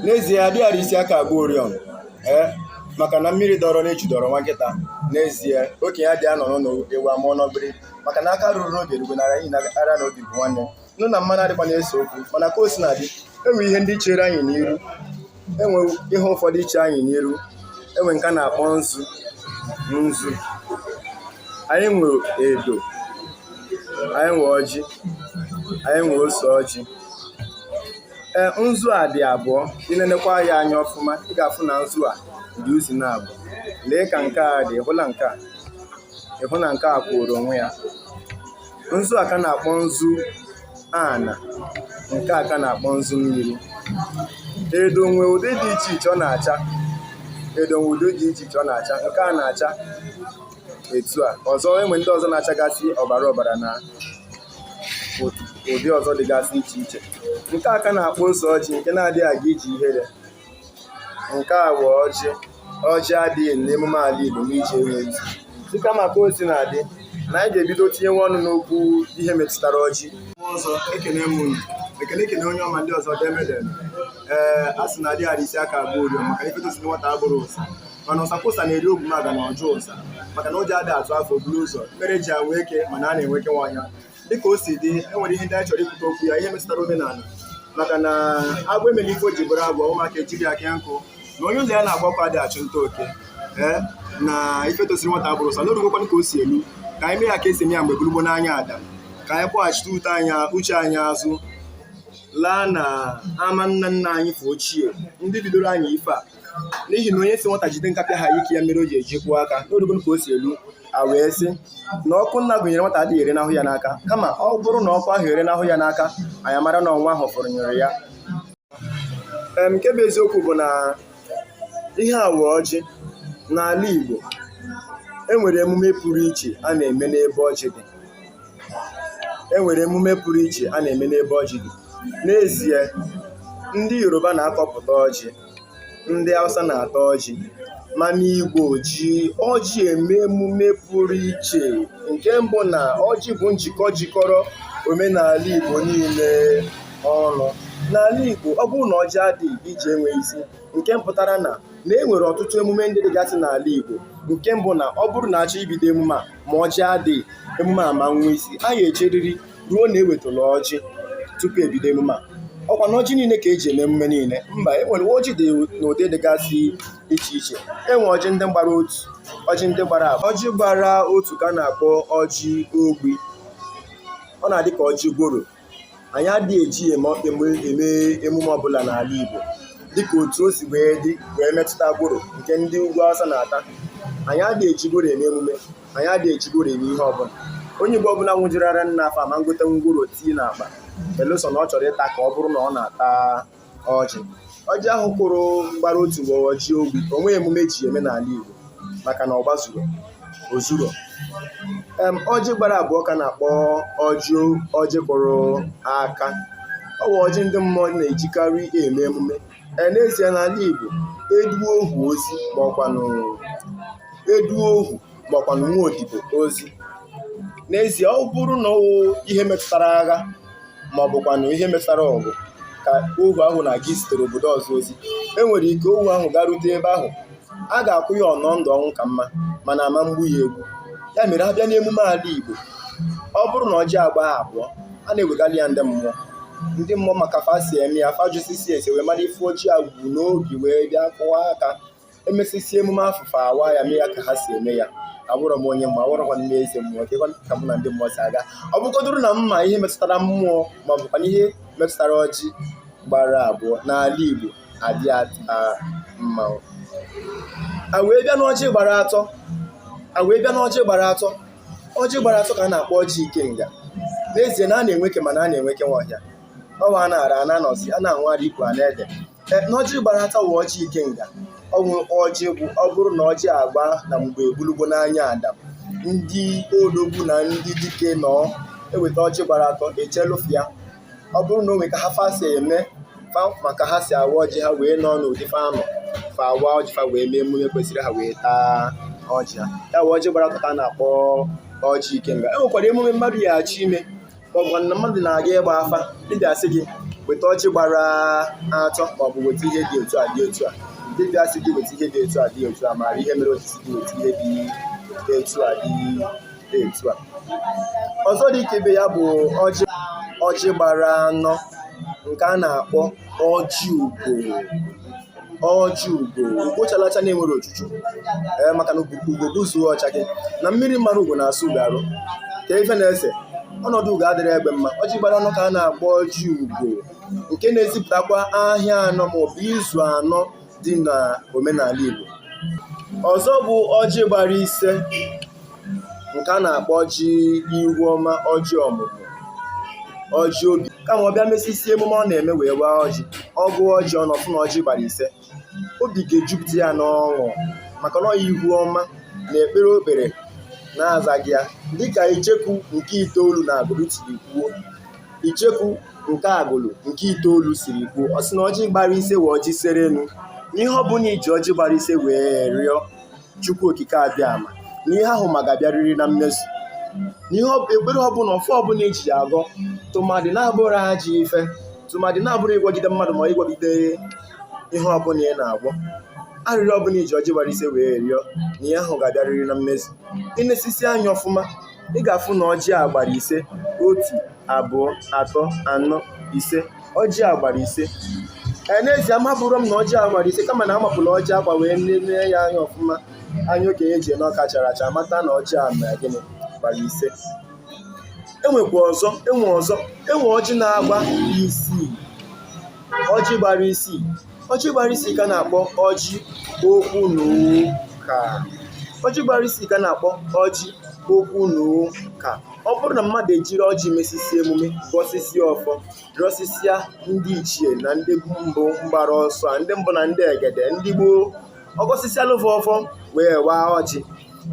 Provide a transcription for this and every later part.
N'ezie, adịghị ara isi aka agba oriọna, ee, maka na mmiri dọrọ n'eju dọrọ nwa nkịta. N'ezie, okenye adịghị anọ n'ụlọ ewu amụọ n'ọgbịrị, maka na aka ruru n'obi erugonara n'ihi na ara na obi bụ nwanne. Nnu na mmanụ adịkwa na-ese okwu, mana ka o si na-adị, enwe ihe ndị chere anyị n'iru, enwe ihe ụfọdụ iche anyị n'iru. Enwe nke a na-akpọ nzu. Nzu anyị nwe, edo anyị nwe, ọjị anyị nwe, ose ọjị. Ee, nzu a dị abụọ. Inenekwa ya anya ọfụma, ị ga-afụ na nzu a dị uzi na abụọ. Lee ka nke a dị. Hụla nke a, ịhụ na nke a kwụrụ onwe ya. Nzu a ka na-akpọ nzu ana, nke a ka na-akpọ nzu mmiri. Edo nwe ụdị dị iche iche ọ na-acha. Edo nwe ụdị dị iche iche ọ na-acha. Nke a na-acha etu a. Ọzọ, enwe ndị ọzọ na-achagasị ọbara ọbara na ụdị ọzọ dịgasị iche iche. Nke a ka na-akpọ ose ọjị, nke na-adịghị aga iji ihere. Nke a bụ ọjị. Ọjị adịghị n'emume ala Igbo ma iji enwe isi dịka maka o si na-adị na anyị ga-ebido tinyewe ọnụ n'okwu ihe metụtara ọjị. Ọzọ, ekene m unu, ekene ekene onye ọma. Ndị ọzọ demedeme. Ee, a sị na adịghị ara isi aka agba oriọna, maka ife tosiri nwata abụrụ ụsa, mana ụsakwụsa na-eri ogwumaga na ọjụ ụsa, maka na ụjọ adịghị atụ afọ buru ụzọ mere ji anwe eke, mana a na-enweke nwaanyị. Dịka o si dị, e nwere ihe ndị anyị chọrọ ikwute okwu ya, ihe metụtara omenala, maka na agwọ emela ife o ji bụrụ agwọ, ụmụaka ejiri aka nkụ na onye ụlọ ya na-agba ọkụ adịghị achụ nta oke. Ee, na ife tosiri nwata abụrụ ụsa n'orugokwanụ ka o si elu, ka anyị mee ya ka esi eme ya mgbe gbulugbo n'anya Adam, ka anyị kpọghachite ute anya uche anyị azụ laa na ama nna nna anyị fa ochie, ndị bidoro anyị ife a, n'ihi na onye si nwata jide nkapịa ha ike ya mere o ji ejikwu aka n'orugo ka o si elu. A wee sị na ọkụ nna gụnyere nwata adịghị ere n'ahụ ya n'aka, kama ọ bụrụ na ọkụ ahụ ere n'ahụ ya n'aka, anyị amara na ọnwa ahụ fọrọ nyere ya. Nke bụ eziokwu bụ na ihe a wụ ọjị. N'ala Igbo, e nwere emume pụrụ iche a na-eme n'ebe ọjị dị. E nwere emume pụrụ iche a na-eme n'ebe ọjị dị. N'ezie, ndị Yoruba na-akọpụta ọjị, ndị Hausa na-ata ọjị, mana Igbo ji ọjị eme emume pụrụ iche. Nke mbụ, na ọjị bụ njikọ jikọrọ omenala Igbo niile ọnụ. N'ala Igbo, ọ bụrụ na ọjị adịghị, iji enwe isi, nke pụtara na e nwere ọtụtụ emume ndị dịgasị n'ala Igbo. Nke mbụ, na ọ bụrụ na achọ ibido emume a, ma ọjị adịghị, emume a ma nwe isi. A ga-echeriri ruo na ewetala ọjị tupu ebido emume a. Ọkwa na ọjị niile ka eji eme emume niile? Mba, e nwere ọjị dị n'ụdị dịgasị iche iche. Enwe ọjị ndị gbara otu, ọjị ndị gbara abụọ. Ọjị gbara otu ka a na-akpọ ọjị ogbi. Ọ na-adị ka ọjị gworo. Anyị adịghị eji ya eme emume ọbụla n'ala Igbo, dịka otu o si wee dị wee metụta gworo nke ndị ugwu Awụsa na-ata. Anyị adịghị eji gworo eme emume, anyị adịghị eji gworo eme ihe ọbụla. Onye Igbo ọbụla nwụjuru ara nna afọ ama ngote ngworo tii n'akpa, belụsọ na ọ chọrọ ịta, ka ọ bụrụ na ọ na-ata ọjị. Ọjị ahụ kwụrụ gbara otu bụ ọjị ogbi. Onwe emume eji eme n'ala Igbo, maka na ọ gbazuru ozuro. Ọjị gbara abụọ ka na-akpọ ọjị kwụrụ aka. Ọ bụ ọjị ndị mmụọ na-ejikarị eme emume. Ee, n'ezie, n'ala Igbo, eduo ohu ozi, ma ọkwanụ eduo ohu, ma ọkwanụ nwa odibo ozi. N'ezie, ọ bụrụ na ọ ihe metụtara agha, ma ọ bụkwanụ ihe metụtara ọgụ, ka ohu ahụ na-aga izitere obodo ọzọ ozi, e nwere ike ohu ahụ garute ebe ahụ, a ga-akwụ ya ọnọ ndụ ọnwụ ka mma, mana ama mgbu ya egwu. Ya mere, abịa n'emume ala Igbo, ọ bụrụ na ọjị agba abụọ, a na-ewegali ya ndị mmụọ. Ndị mmụọ maka fa si eme ya, fa jụsisi ese wee mara ife ọjị a bụ n'obi, wee bịa kụwa aka, emesisi emume afụfa, awa ya, mee ya ka ha si eme ya. Abụrọ m onye mmụọ, abụrọkwa m eze mmụọ kekwa ka mụ na ndị mmụọ si aga. Ọ bụgodoro na mma ihe metụtara mmụọ, ma ọ bụkwa ihe metụtara ọjị gbara abụọ n'ala Igbo, adị ata mmanwụ. A wee bịa n'ọjị gbara atọ. A wee bịa n'ọjị gbara atọ. Ọjị gbara atọ ka a na-akpọ ọjị ikenga. N'ezie, na a na-enweke, mana a na-enweke nwaọhịa ọnwa, a na-ara, a na-anọzi, a na-anwụ ara ikwu, a na-ede. Ee, n'ọjị gbara atọ bụ ọjị ikenga. Ọ bụ ọjị bụ ọ bụrụ na ọjị agba na mgbe gbulugbo n'anya Adam, ndị odogwu na ndị dike nọ eweta ọjị gbara atọ echelụfịa. Ọ bụrụ na o nwee ka ha fa si eme fa, maka ha si awa ọjị ha, wee nọ n'ụdị fa nọ, fa awa ọjị fa, wee mee emume kwesịrị ha, wee taa ọjị ha. Ya bụ ọjị gbara atọ ka a na-akpọ ọjị ikenga. E nwekwara emume mmadụ ya achọ ime, ma ọ bụ na mmadụ na-aga ịgba afa, dibịa asị gị Weta ọjị gbara 3, maọbụ weta ihe dị otu a dị otu a. Dibịa sị gị weta ihe dị otu a dị otu a, mara ihe mere o ji sị gị weta ihe dị etu a dị etu a. Ọzọ dị ka ibe ya bụ ọjị gbara 4, nke a na-akpọ ọjị ugo. Ọjị ugo, ugo chalacha na-enwere ochuchu, ee, maka na ugo buzuo ọcha gị na mmiri mara ugo na-asụ ugo arụ ka ife na-ese ọnọdụ ugo adịrị egbe mma. Ọjị gbara 4 ka a na-akpọ ọjị ugo, nke na-ezipụtakwa ahịa 4 maọbụ izu 4 dị n'omenala Igbo. Ọzọ bụ ọjị gbara 5, nke a na-akpọ ọjị ihu ọma, ọjị ọmụmụ, ọjị obi. Kama ọ bịa mesisi emume ọ na-eme wee waa ọjị, ọ gụọ ọjị ọnụ ọfụ na ọjị gbara 5, obi ga-ejupụta ya n'ọṅụ, maka na ọ ihu ọma na ekpere o kpere na-azaghị ya. Dịka icheku nke 9 na Agụlụ siri kwuo, icheku nke Agụlụ nke 9 siri kwuo, ọ sị na ọjị gbara 5 wee ọjị sere enu, na ihe ọbụla iji ọjị gbara 5 wee rịọ Chukwu Okike Abịama, na ihe ahụ ma ga-abịarịrị na mmezu, na ihe ekpere ọbụla, ọfọ ọbụla eji ya agọ, tụmadị na-abụrụ ajọ ife, tụmadị na-abụrụ ịgwagide mmadụ ma ịgwagide ihe ọbụla ị na-agwọ, arịrịọ ọbụla iji ọjị gbara 5 wee rịọ, na ihe ahụ ga-abịarịrị na mmezu. Ị na-esisi anya ọfụma, ị ga-afụ na ọjị a gbara 5, 1, 2, 3, 4, 5. Ọjị a gbara 5. Ee, n'ezie amabụrụ m na ọjị a gbara 5, kama na amapụla ọjị agba wee nene ya anya ọfụma, anya okenye ji n'ọka chara acha, mata na ọjị a mere gịnị, gbara 5. Enwekwa ọzọ, enwe ọzọ, enwe ọjị na-agba 6, ọjị gbara 6. Ọjị gbara 6 ka na-akpọ ọjị okwu na ụka. Ọjị gbara 6 ka na-akpọ ọjị okwu na ụka. Ọ bụrụ na mmadụ ejiri ọjị mesisi emume, gọsịsịa ọfọ, rịọsịsịa ndị ichie na ndị mbụ mgbara ọsọ, ndị mbụ na ndị egede, ndị gboo, ọ gọsịsịalụ fa ọfọ wee waa ọjị.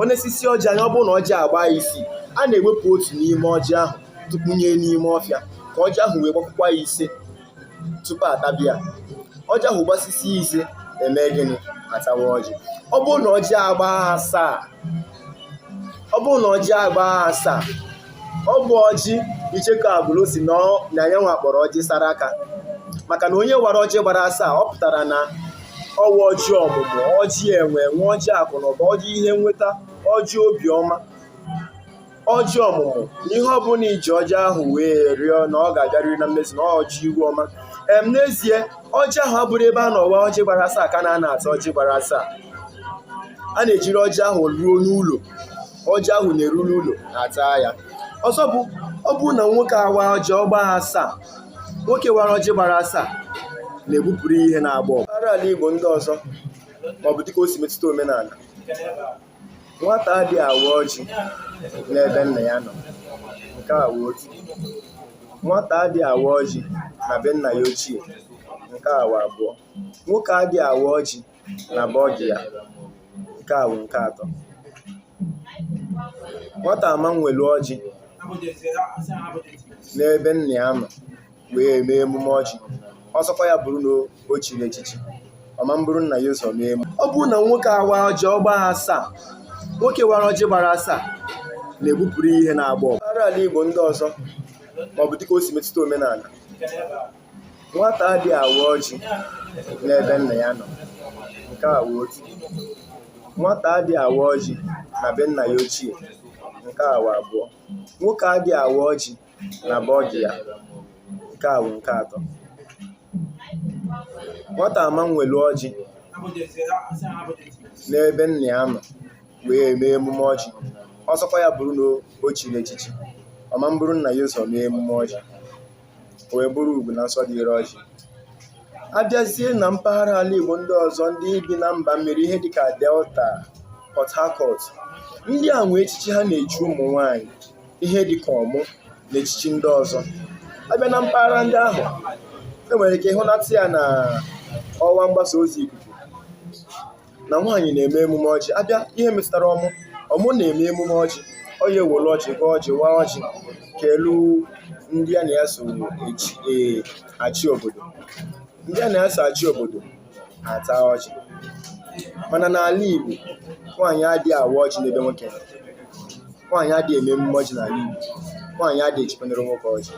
Ọ na-esisi ọjị anya, ọ bụrụ na ọjị agba 6, a na-ewepụ otu n'ime ọjị ahụ tụkpunye n'ime ọfịa ka ọjị ahụ wee gbakwụkwa ya 5 tupu atabịa. Ọjị ahụ gbasisi 5, eme gịnị? Atawa ọjị. Ọ bụrụ na ọjị agba 7, ọ bụrụ na ọjị agba 7, ọ bụ ọjị icheku Agụlụ si na ya nwa kpọrọ ọjị sara aka, maka na onye wara ọjị gbara 7, ọ pụtara na ọwa ọjị ọmụmụ, ọjị enwe enwe, ọjị akụ na ụba, ọjị ihe nweta, ọjị obiọma, ọjị ọmụmụ, na ihe ọbụla iji ọjị ahụ wee rịọ na ọ ga-abịarịrị na mmezu, na ọjị ihu ọma. Em, n'ezie ọjị ahụ abụrụ ebe a nọwa ọjị gbara 7 ka na na-ata ọjị gbara 7. A na-ejiri ọjị ahụ ruo n'ụlọ, ọjị ahụ na-eru n'ụlọ ata ya. Ọzọ bụ, ọ bụrụ na nwoke awa ọjị ọ gbaa 7, nwoke wara ọjị gbara 7 na-egbupụrụ ihe na-agba ọgụ. Mpaghara ala Igbo ndị ọzọ, maọbụ dịka o si metụta omenala, nwata adịghị awa ọjị n'ebe nna ya nọ. Nke a wụ otu. Nwata adịghị awa ọjị na be nna ya ochie. Nke a wụ 2. Nwoke adịghị awa ọjị na be ọgị ya. Nke a wụ nke 3. Nwata ama nwelu ọjị n'ebe nna ya nọ wee mee emume ọjị. Ọsọkwa ya bụrụ na o chiri echichi, ọma mbụrụ nna ya ụzọ mee emume. Ọ bụrụ na nwoke awa ọjị ọ gbaa 7, nwoke wara ọjị gbara 7 na-egbupụrụ ihe na-agba ọgụ. Mpaghara ala Igbo ndị ọzọ, maọbụ dịka o si metụta omenala, nwata adịghị awa ọjị n'ebe nna ya nọ. Nke a wụ otu. Nwata adịghị awa ọjị na be nna ya ochie. Nke a wụ 2. Nwoke adịghị awa ọjị na be ọgị ya. Nke a wụ nke 3. Nwata ama nwelu ọjị n'ebe nna ya nọ wee mee emume ọjị. Ọsọkwa ya bụrụ na o chiri echichi, ọma mbụrụ nna ya ụzọ mee emume ọjị, o wee bụrụ ugwu na nsọ dịrị ọjị. Abịazie na mpaghara ala Igbo ndị ọzọ, ndị bi na mba mmiri, ihe dịka Delta, Port Harcourt, ndị a nwee echichi ha na-echi ụmụ nwaanyị, ihe dịka ọmụ na echichi ndị ọzọ. Abịa na mpaghara ndị ahụ, enwere ike ịhụnata ya na ọwa mgbasa ozi ikuku na nwaanyị na-eme emume ọjị. Abịa ihe metụtara ọmụ, ọmụ na-eme emume ọjị, ọ ya ewere ọjị, gọọ ọjị, waa ọjị, kelu ndị ya na ya so achị obodo, ndị ya na ya so achị obodo ata ọjị. Mana n'ala Igbo, nwaanyị adịghị awa ọjị n'ebe nwoke nọ. Nwaanyị adịghị eme emume ọjị n'ala Igbo. Nwaanyị adịghị echikwanere nwoke ọjị.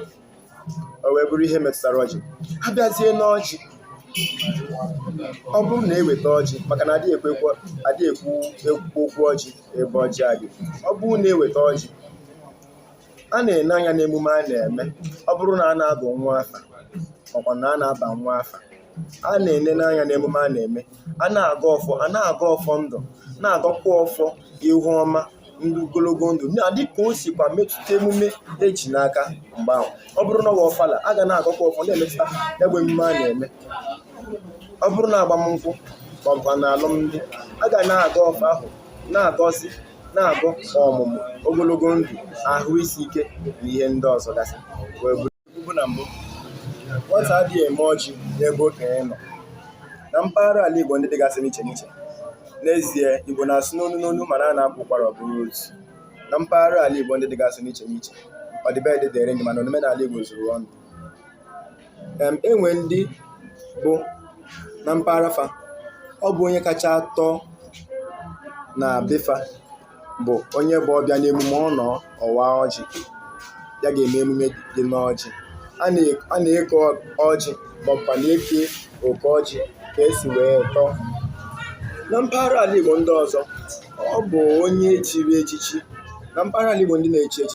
O wee bụrụ ihe metụtara ọjị. A bịazie n'ọjị, ọ bụrụ na eweta ọjị, maka na adịghị adịghị ekwu ekwu okwu ọjị ebe ọjị adị. Ọ bụrụ na eweta ọjị, a na-ene anya n'emume a na-eme. Ọ bụrụ na a na-agụ nwa afa, ọkwa na a na-aba nwa afa, a na-ene n'anya n'emume a na-eme. A na-agọ ọfọ, a na-agọ ọfọ ndụ, na-agọkwa ọfọ ihu ọma, ndụ ogologo ndụ, na dịka o sikwa metụta emume eji n'aka mgbe ahụ. Ọ bụrụ na ọ bụ ọfala, a ga na-agọkwa ọfọ na-emetụta ya bụ emume a na-eme. Ọ bụrụ na agbamnkwụ ma ọ bụkwa na alụmdi, a ga na-agọ ọfọ ahụ, na-agọzi, na-agọ ọmụmụ, ogologo ndụ, ahụ isi ike na ihe ndị ọzọ gasị. Wee bụrụ na mbụ, nwata adịghị eme ọjị n'ebe okenye nọ. Na mpaghara ala Igbo ndị dịgasị n'iche n'iche, n'ezie, Igbo na-asụ n'onu n'onu, mana a na-akpụ ụkwara ọ bụrụ otu. Na mpaghara ala Igbo ndị dịgasị n'iche n'iche, ọdịbedị dịrị ndị, mana omenala Igbo zuru ọnụ. Enwe ndị bụ na mpaghara fa, ọ bụ onye kacha atọ na befa bụ onye bụ ọbịa n'emume, ọ nọ ọwa ọjị, ya ga-eme emume dị n'ọjị. A na-eke ọjị maọbụkwa na-eke oke ọjị ka esi wee tọọ. Na mpaghara ala Igbo ndị ọzọ, ọ bụ onye chiri echichi. Na mpaghara ala Igbo ndị na-echi echichi.